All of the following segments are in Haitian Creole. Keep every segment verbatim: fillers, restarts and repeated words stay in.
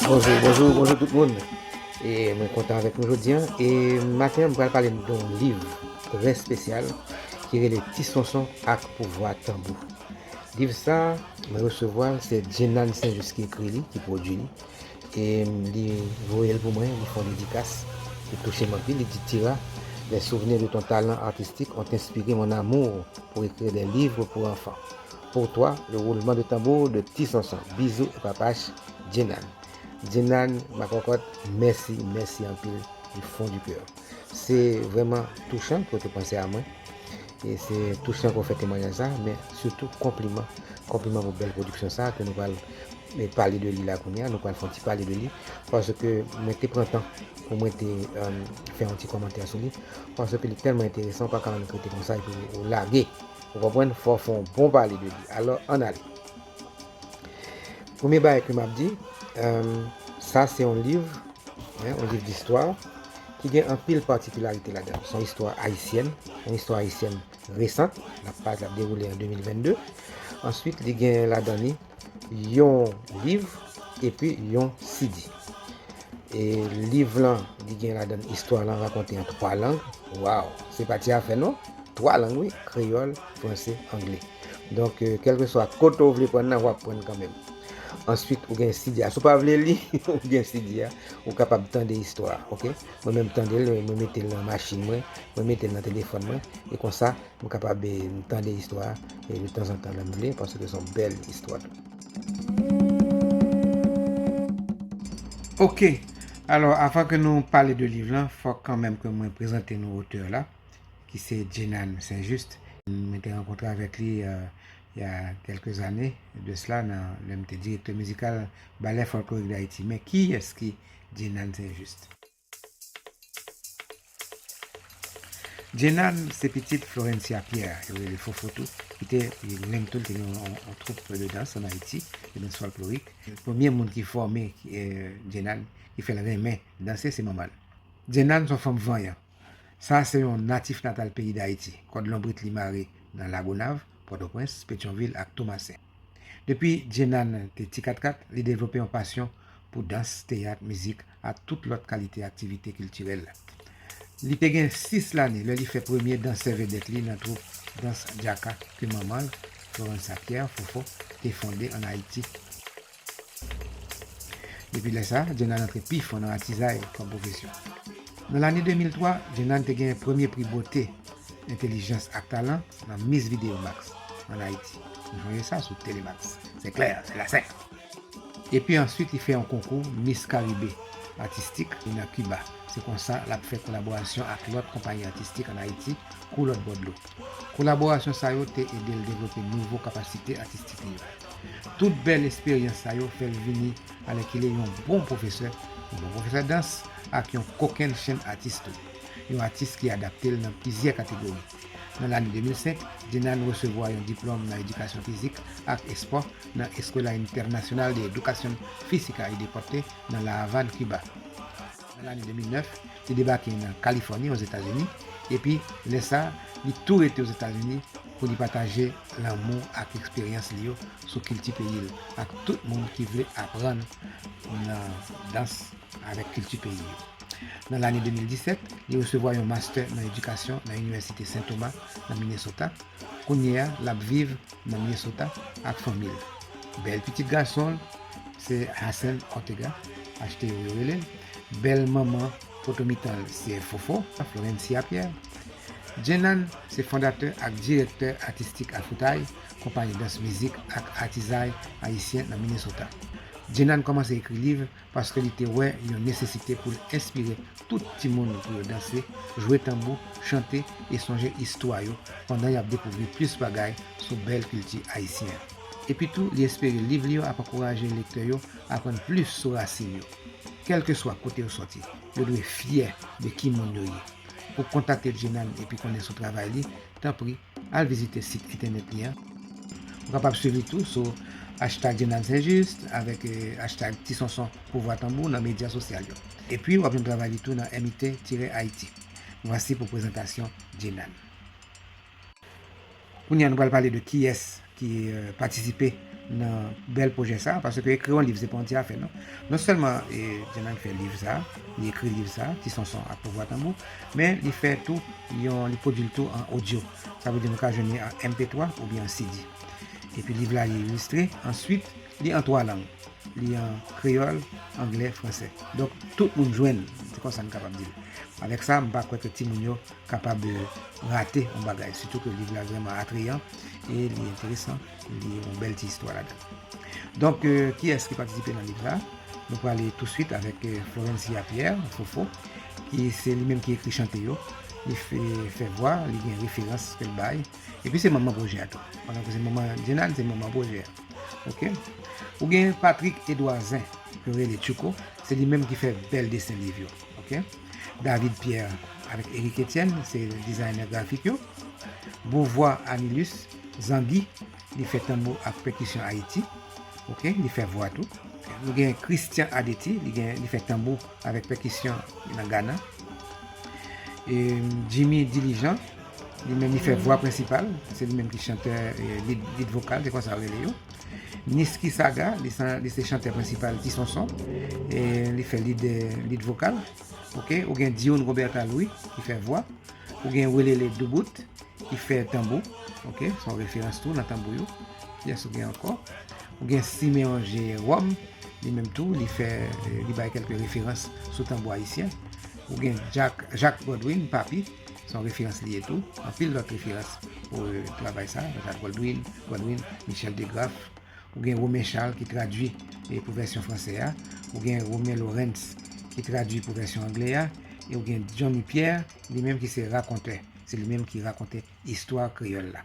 Bonjou, bonjou, bonjou tout moun. E mwen kontan avèk nou jodi a. E maten an, mwen pral pale de yon liv trè espesyal ki rele Ti Sonson ak Pouvwa Tanbou. Liv sa, mwen resevwa l, se Djenan Saint-Just ki ekri li, ki pwodui li. E li voye l pou mwen, li fè yon dedikas ki touche m anpil. Li di, Tira, les souvenirs de ton talent artistique ont inspiré mon amour pour écrire des livres pour enfants. Pour toi, le roulement de tambour de Ti Sonson. Bisous et papache, Djenan. Djenan, ma cocotte, mèsi, mèsi anpil, du fond du cœur. Se vrèman touchan ke w te panse a mwen. E se touchan ke w fè temwayaj sa, men sitou konpliman. Konpliman pou bèl pwodiksyon sa ke nou pral, eh, pale de li la kounye a. Nou pral fè yon ti pale de li. Paske mwen te pran tan pou mwen te, eh, fè yon ti kòmantè sou li. Paske li tèlman enteresan, ou pa ka annik rete konsa epi ou lage. Ou konprann? Fò w fè yon bon pale de li. Alò, ann ale. Premye bagay ke m ap di, eh, sa se yon liv, en, yon liv distwa ki gen anpil patikilarite ladan l. Se yon istwa ayisyèn, yon istwa ayisyèn resan, l ap pa-, l ap dewoule an de mil vennde. Answit, li gen ladan li yon liv epi yon C D. E liv lan, li gen ladan l istwa lan rakonte an twa lang. Waw, se pa ti afè non. Twa lang, wi, kreyòl, franse, angle. Donk, eh, kèlkeswa kote w vle pran nan, w ap pran kanmenm. Answit, ou gen C D a. Si w pa vle li, ou gen C D a, ou kapab tande istwa a, oke? Mwen menm tande l, mwen mete l nan machin mwen, mwen mete l nan telefòn mwen, e konsa, mwen kapab, eh, tande istwa a, e detanzantan lè m vle, paske se yon bèl istwa tou. Oke, alò, avan ke nou pale de liv lan, fòk kanmenm ke mwen prezante nou otè la, ki se Djenan Saint-Just. Mwen te rankontre avèk li, euh, il y a quelques années de cela, nan, lè m te direktè mizikal Balè Folklorik Dayiti. Men kiyès ki Djenan Saint-Just? Djenan se pitit Florencia Pierre, yo rele Fofo tou, ki te, li menm tou, li te gen yon, yon, yon twoup de dans ann Ayiti, de dans folklorik. Premye moun ki fòme, eh, Djenan, ki fè l renmen danse, se manman l. Djenan se yon fanm vanyan. Sa se yon natif natal peyi Dayiti. Kòd lonbrit li mare nan Lagonav, Pòtoprens, Petyonvil ak Tomasen. Depi Djenan te ti katkat, li devlope yon pasyon pou dans, teyat, mizik ak tout lòt kalite aktivite kiltirèl. Li te gen sis lane lè li fè premye dansè vedèt li nan twoup dans Djaka ke manman l, Florencia Pierre, Fofo, te fonde ann Ayiti. Depi lè sa, Djenan antre pi fon nan atizay kòm pwofesyon. Nan lane de mil twa, Djenan te gen premye pri bote, entelijans ak talan nan Miss Video Max ann Ayiti. Nou sonje sa sou Telemax. Se klè, se la senk. Epi answit, li fè yon konkou Miss Caribe atistik nan Kiba. Se konsa, l ap fè kolaborasyon ak lòt konpayi atistik ann Ayiti kou lòt bò dlo. Kolaborasyon sa yo te ede l devlope nouvo kapasite atistik li yo. Tout bèl esperyans sa yo fè l vini alèkile yon bon pwofesè, yon bon pwofesè dans ak yon kokenn chenn atis tou. Yon atis ki adapte l nan plizyè kategori. Nan lane de mil senk, Djenan resevwa yon diplòm nan edikasyon fizik ak espò nan Escuela Internacional de Educación Física y Deporte nan La Havane, Kiba. Nan lane de mil nèf, li debake nan Kalifòni, Ozetazini, epi lè sa, li tou rete Ozetazini pou li pataje lanmou ak eksperyans li yo sou kilti peyi l, ak tout moun ki vle aprann nan dans avèk kilti peyi yo. Nan lane de mil disèt, li resevwa yon mastè nan edikasyon nan Inivèsite Sen Toma, nan Minnesota. Kounye a, l ap viv nan Minnesota ak fanmi l. Bèl pitit gason l, se Hassen Ortega, H T O yo rele l. Bèl manman potomitan l, se Fofo, Florencia Pierre. Djenan se fondatè ak direktè atistik Afwoutay, konpayi dans mizik ak atizay ayisyen nan Minnesota. Djenan kòmanse ekri liv paske li te wè yon nesesite pou l enspire tout timoun pou yo danse, jwe tanbou, chante e sonje istwa yo pandan y ap dekouvri plis bagay sou bèl kilti ayisyen an. Epitou, li espere liv li yo ap ankouraje lektè yo aprann plis sou rasin yo. Kèlkeswa kote yo sòti, yo dwe fyè de ki moun yo ye. Pou kontakte Djenan epi konnen sou travay li, tanpri, al vizite sit entènèt li an. Ou kapab swiv li tou sou hashtag Djenan Saint-Just avèk, eh, hashtag Ti Sonson Pouvwa Tanbou nan medya sosyal yo. Epi, w ap jwenn travay li tou nan M I T tire Ayiti. Vwasi pou prezantasyon Djenan. Kounye a, nou pral pale de kiyès ki, eh, patisipe nan bèl pwojè sa, paske ekri yon liv, se pa yon ti afè, non. Non sèlman, e, Djenann fè liv sa, li ekri liv sa, Ti Sonson ak Pouvwa Tanbou, men li fè tou, yon, li pwodui l tou an odyo. Sa vle di nou ka jwenn li an M P twa oubyen an C D. Epi liv la, li ilistre. Answit, li an twa lang. Li an kreyòl, anglè, fransè. Donk, tout moun jwenn, se konsa n kapab di l. Avèk sa, m pa kwè ke timoun yo kapab, eh, rate yon bagay, sitou ke liv la vrèman atreyan e li enteresan, li yon bèl ti istwa ladan. Donk, eh, kiyès ki patisipe nan liv la? Nou prale touswit avèk, eh, Florencia Pierre, Fofo, ki se li menm ki ekri chante yo. Li fè, fè vwa, li gen referans ke l bay. Epi se manman pwojè a tou. Pandan ke se manman Djenann, se manman pwojè a. Ok? Ou gen Patrick Edouard Zin, ke yo rele Tchouko, se li menm ki fè bèl desen liv yo. Ok? David Pierre avèk Eric Etienne, se dizayner grafik yo. Beauvoir Anilus, Zangi, li fè tanbou ak pèkisyon Ayiti. Ok? Li fè vwa tou. Nou gen Christian Adeti, li gen, li fè tanbou avèk pèkisyon nan Gana. E, Jimmy Dilijan, li menm li fè vwa prensipal, se li menm ki chantè, e, lead, lead vokal, se konsa yo rele yo. Niski Saga, li se, li se chantè prensipal Ti Sonson, e li fè lead, e, lead vokal. Ok, ou gen Dioun Roberta Louis ki fè vwa. Ou gen Welele Doubout ki fè tanbou. Ok, se yon referans tou nan tanbou yo. Kiyès ou gen ankò? Ou gen Siméon Jérôme, li menm tou, li fè, li bay kèlke referans sou tanbou ayisyen. Ou gen Jack, Jacques Godwin, Papi, se yon referans li ye tou. Anpil lòt referans pou, eh, travay sa. Jacques Godwin, Godwin, Michel Degraff. Ou gen Romain Charles ki tradui, eh, pou vèsyon fransè a. Ou gen Romain Lawrence ki tradui pou vèsyon anglè a. E ou gen Johnny Pierre, li menm ki se rakontè. Se li menm ki rakonte istwa kreyòl la.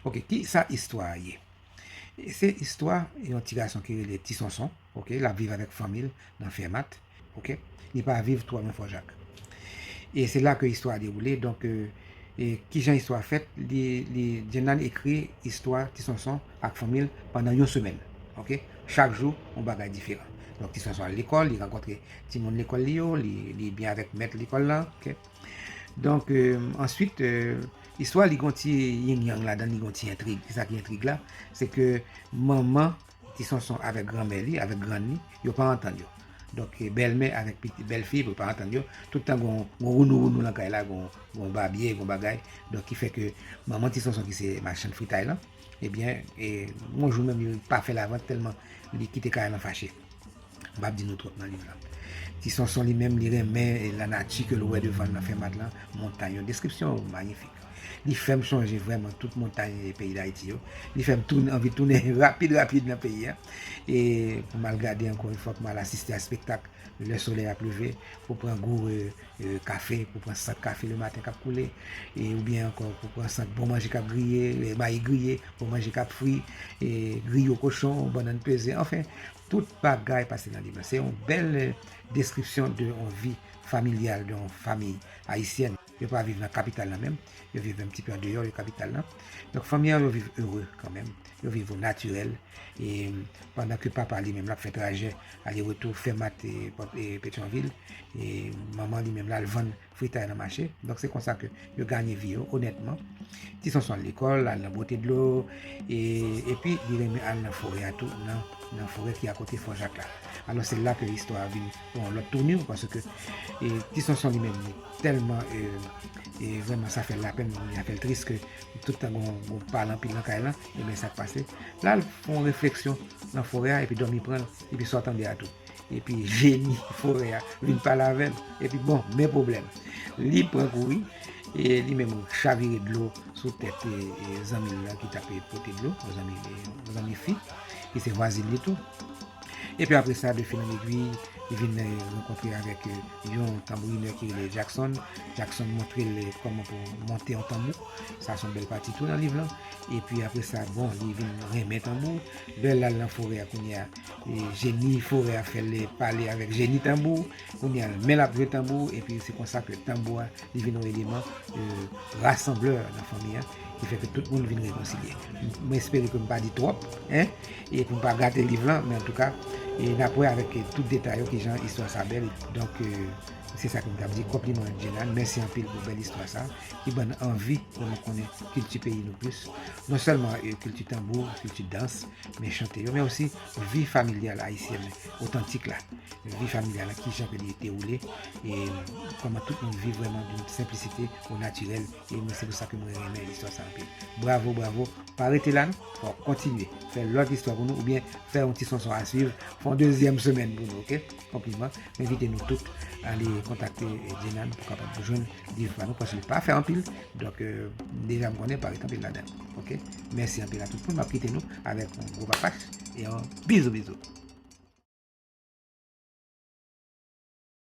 Ok, ki sa istwa a ye? Se istwa yon ti gason ki rele Ti Sonson, ok, l ap viv avèk fanmi l nan Fèmat, ok. Li pa viv twò lwen Fò Jak. E se la ke istwa a dewoule, donk, euh, e kijan istwa a fèt, li, li, Djenann ekri istwa Ti Sonson ak fanmi l pandan yon semèn, ok. Chak jou, yon bagay diferan. Donk, Ti Sonson al lekòl, li rankontre timoun lekòl li yo, li, li byen avèk mèt lekòl la, ok. Donk, euh, answit, euh, istwa li gon ti yin yang ladan, li gon ti entrig. Kisa ki entrig la? Se ke manman Ti Sonson avèk granmè li, avèk grann li, yo pa antann yo. Donk, eh, bèlmè avèk piti, bèlfi, yo pa antann yo. Tout tan gon, gon wounou wounou nan kay la, gon, gon babye, gon bagay. Donk, ki fè ke manman Ti Sonson ki se machann fritay lan, ebyen, eh, yon jou menm li pa fè lavant tèlman li kite kay lan fache. M p ap di nou twòp nan liv la. Ti Sonson li menm, li renmen, eh, lanati ke l wè devan l nan Fèmat lan, montay yo. Deskripsyon yo mayifik. Li fè m sonje vrèman tout montay peyi Dayiti yo. Li fè m tounen, anvi tounen rapid, rapid nan peyi a. E pou m al gade ankò yon fwa, pou m al asiste a espektak Lè solèy ap leve, pou pran gou, eh, eh, kafe, pou pran sant kafe lematen k ap koule, e oubyen ankò pou pran sant bon manje k ap griye, eh, mayi griye, bon manje k ap fri, eh, griyo kochon, bannann peze, anfen, tout bagay pase nan liv la. Se yon bèl, eh, deskripsyon de yon vi familyal, de yon fanmi ayisyèn. Yo pa viv nan kapital la menm, yo viv yon ti pe andeyò de kapital la. Donk, fanmi an, yo viv ere kanmenm. Yo viv o natirèl. E pandan ke papa li menm l ap fè trajè ale retou Fèmat e Pòt-, e Petyonvil, e manman li menm l al vann fritay nan mache. Donk, se konsa ke yo ganye vi yo, onètman. Ti Sonson al lekòl, al nan bwote dlo, e, epi li renmen al nan forè a tou, nan, nan forè ki akote Fò Jak la. Alò, se la ke istwa a vin pran yon lòt touni, paske, e, Ti Sonson li menm, li tèlman, e, e, vrèman, sa fè l lapenn, sa fè l tris ke tout tan gon, gon pale anpil nan kay lan, ebyen, sa k pase? L al fè yon refleksyon nan forè a, epi dòmi pran l, epi sa w tande a tou. Epi jeni forè a vin pale avè l. Epi bon, men pwoblèm. Li pran kouri, e li menm chavire dlo sou tèt, e, e, zanmi l lan ki t ap pote dlo, yon zanmi, e, yon zanmi fi, ki se vwazin li tou. Epi apre sa, de fil an egwi, li vin, e, rankontre avèk, e, yon tanbourinè ki rele Jackson. Jackson montre l, e, kòman pou monte yon tanbou. Sa se yon bèl pati tou nan liv lan. Epi apre sa, bon, li vin renmen tanbou. Lè l al nan forè a kounye a, e, jeni forè a fè l pale avèk jeni tanbou. Kounye a, men l ap jwe tanbou, epi se konsa ke tanbou a, li vin yon eleman, e, rasanblè nan fanmi an, ki fè ke tout moun vin rekonsilye. M espere ke m pa di twòp, en, e pou m pa gate liv lan, men antouka, E n ap wè avèk tout detay yo kijan istwa sa bèl. Donk, se sa ke m t ap di. Konpliman Djenan, mèsi anpil pou bèl istwa sa ki ban n anvi pou nou konnen kilti peyi nou plis. Non sèlman kilti tanbou, kilti dans, men chante yo, men osi vi familyal ayisyèn otantik la. Vi familyal la, kijan ke li te woule, e kòman tout moun viv vrèman d'une simplicité au naturel. E mwen, se pou sa ke mwen renmen istwa sa anpil. Bravo, bravo. Pa rete la, non. Fò w kontinye fè lòt istwa pou nou, oubyen fè yon ti sonson a swiv, fè yon dezyèm semèn pou nou, oke? Konpliman. M envite nou tout ale kontakte Djenan pou kapab jwenn liv pa nou, paske li pa fè anpil. Donk, deja m konnen pa ret anpil ladan. Oke? Mèsi anpil a tout moun. M ap kite nou avèk yon gwo papach e yon bizou bizou.